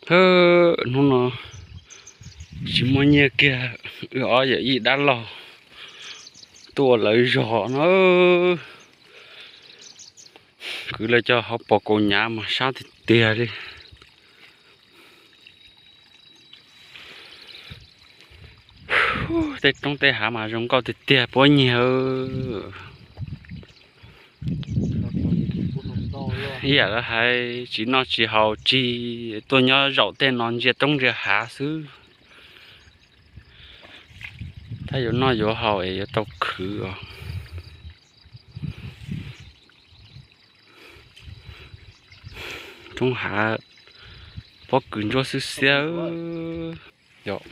Hwb, hnub no tsis muaj nyiaj kiag, wb ob yawm yij dab laug tuaj ua lawv zog no. Kwv lawv cov hauv paus kaus hniav mas sab tiag tiag li. Tej roob tej hav mas zoo nkauj tiag tiag puab nyiag. Ib yam li hais tsis noj tsis haus tsis tuaj nyob zaum tej no ntsia roob ntsia hav xwb. Tab yuav noj yuav haus es yuav tau khwv os. Roob hav pob kws ntsuab xwb xiab. Yog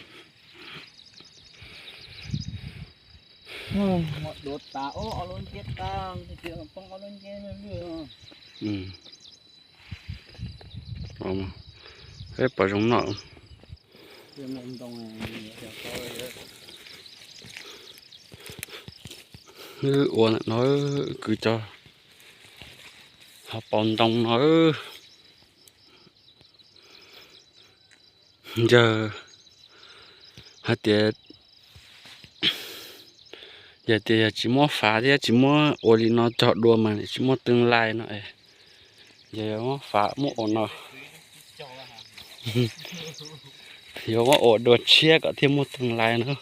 peb pom zoo no. Wb ua ntawm no, kwv cov hauv paus ntoo no. Yog hais tias, yog tias yog tsis muab fav thiab tsis muab ua li no cog dua mas tsis muaj tương lai no. Yog yuav muab fav muab ua no, yuav muab ua dua tshiab kom thiaj muaj tương lai na.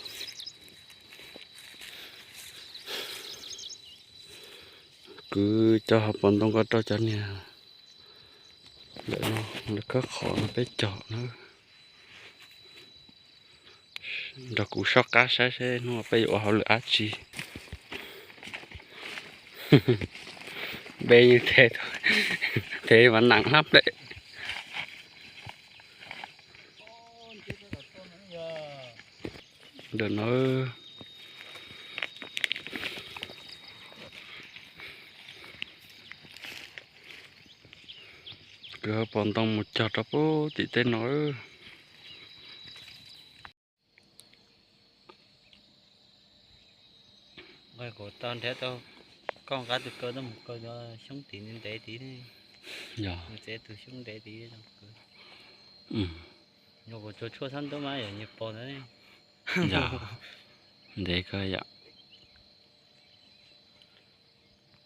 Kwv cov hauv paus ntoo ko rau cov niag ntawm no, lawv khawb qhov no peb cog na. Nrog kuv soj qab saib seb hnub no peb yuav ua hauj lwm dab tsi. Npe yeej thev, thev mas nam hlab plem. Ntawm no kwv hauv paus ntoo mus cog rau puag tim tej no. Kuv tau nrhiav tau koj nqa tus kaw tuaj mus kaw xyoob tid ntev tid. Yog, tsev tus xyoob ntev tid. Yog kuv tsuag tshuaj xab ntub mas yog nyias pos ntawd. Yog, ntev kawg yom.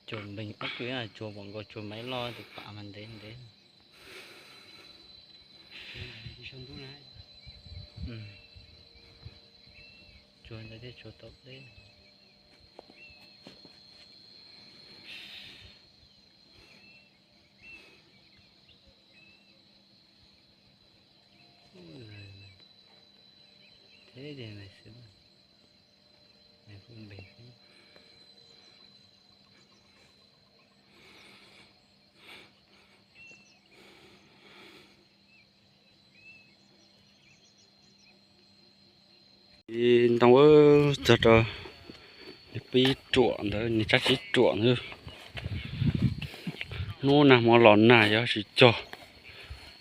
Tsuas npeeg ob kws, tsuas pom nkaus tsuas maiv loj tus pam mas ntev ntev. Tsuas ntawd thiaj tsuas tau deb. Thiab ces nws xwb, nws kuj npeeg xwb. Ib ntoo txog rau pib ruam ntawd, nws tsab tsib ruam ntawd. Hnub nag hmo los nag yuav tsis cog,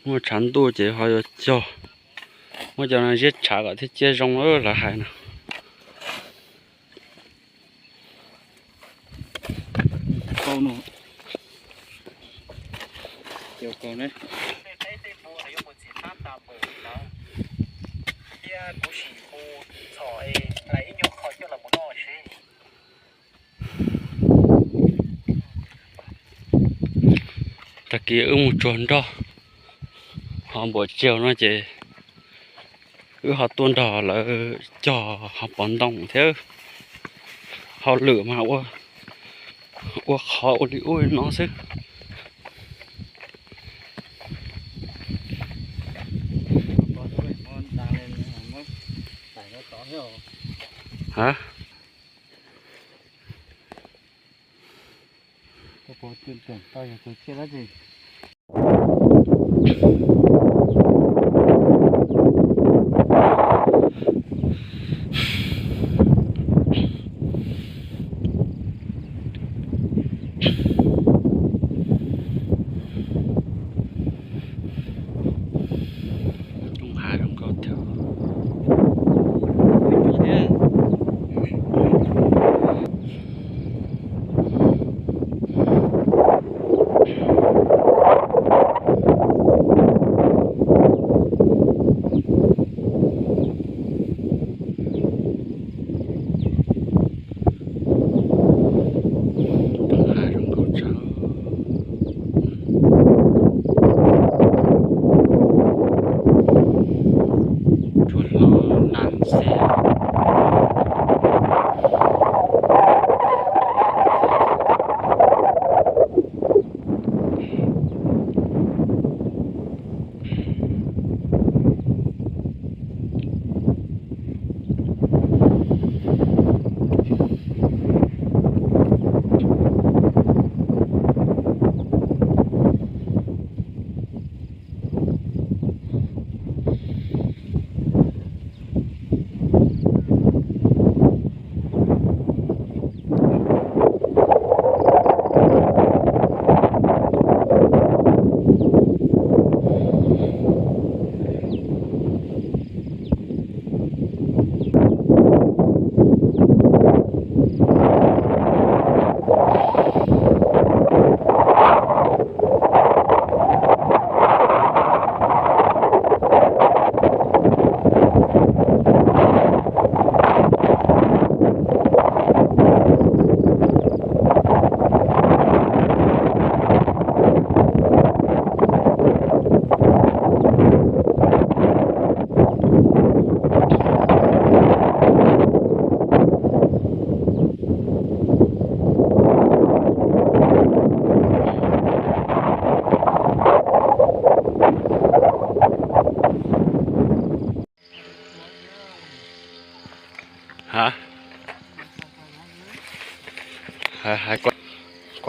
muaj tshav ntuj ces ho yuav cog. Muab cov no ziab tshav kom thiaj ciaj zoo lawv hais no. Tag kis wb mus tsuag nroj, ho npuas tsiaug no ces wb ho tuaj nrog lawv cog hauv paus ntoo thiab. Hauj lwm mas ua qhov ua li ub li no xwb. Ha,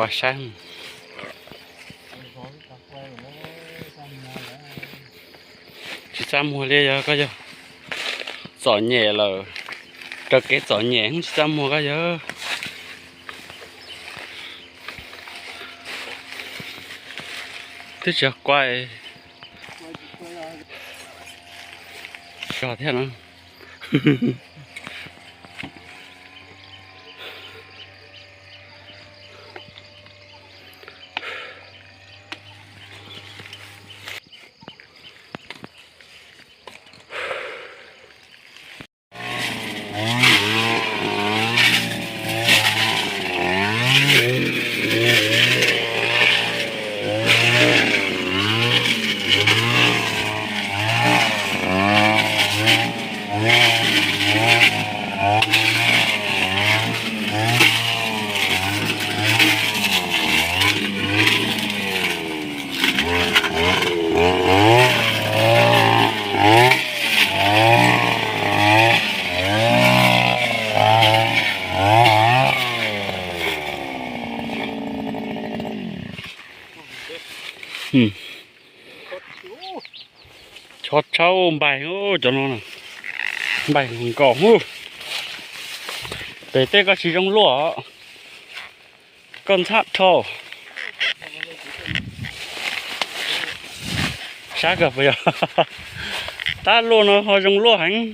Saib, tsis txaj muag li yog koj yog txom nyem lawm, raws kev txom nyem tsis txaj muag koj yog. Twb tsis yog kuaj zog thiab na. Chob tshauj npaig, cov no npaig nkaus. Pem tej koj tsis zoo luaj, koj ntxhab dhau. Sab kawg puas yog? Tab luaj no ho zoo luaj heev.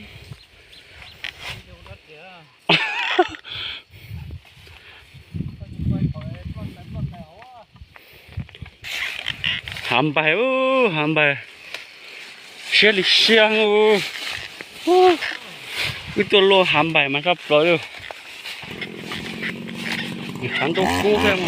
Hav npaig, hav npaig, siab li siab. Wb tuaj luaj hav npaig mas sab plaws li. Tshav ntuj kub thiab.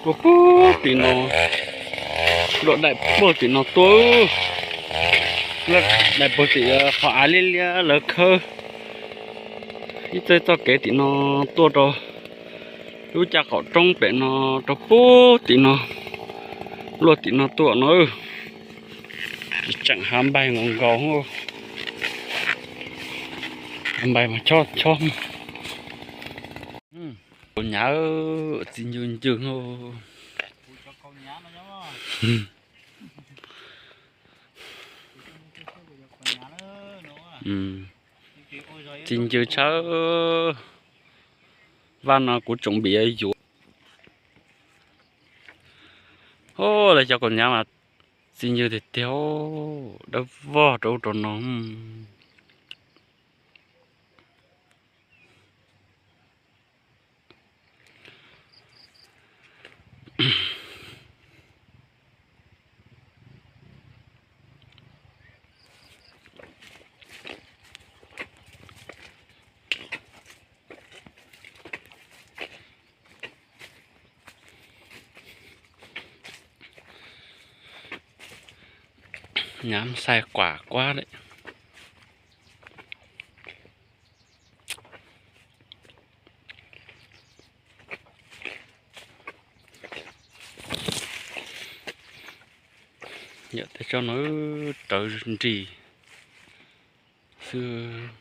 Tuaj puag tim no, luaj daim puag tim no tuaj, luaj daim puag tim qhov av liab liab lawv khawb ib txoj txoj kev tim no tuaj rau lub caj qaum roob pem no, rau puag tim no, luaj tim no tuaj no. Tseem hav npaig nkaus nkaus, hav npaig mas chob chob. Kaus Nyav, txiv ncw ncw. Txiv ncw tshawb. Vaj no kuv tsoom npis yuav. Lawv cov kaus Nyav mas txiv ncw tiag tiag, dawb vog rau ub rau no. Nyav xais quam kuab lawm. Yog tej tsob no rawv nrig xwb.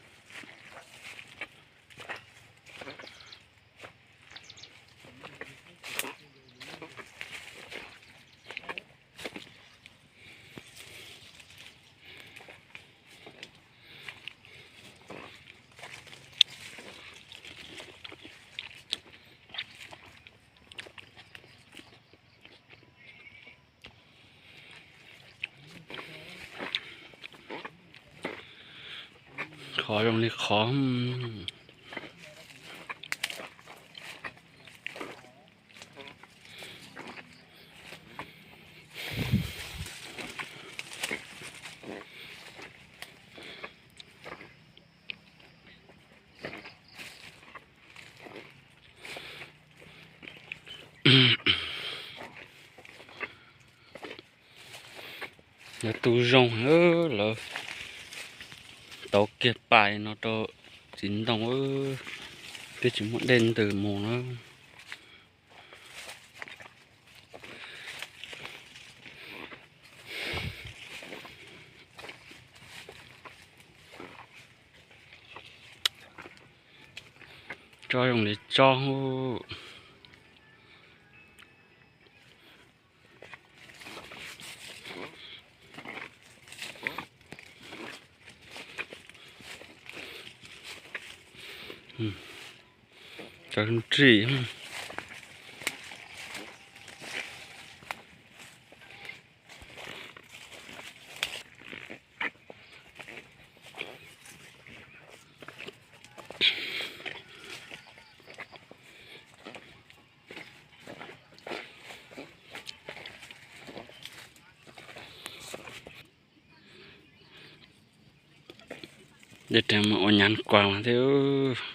Qhov zoo li qhov. Lawv tu zoo, lawv tauv kiag pais no rau txiv ntoo, twb tsis muaj dej ntws mus na. Tsob zoo li tsob. Tsob ntsim. Dej reg mas ua nyav kuas mas thiab.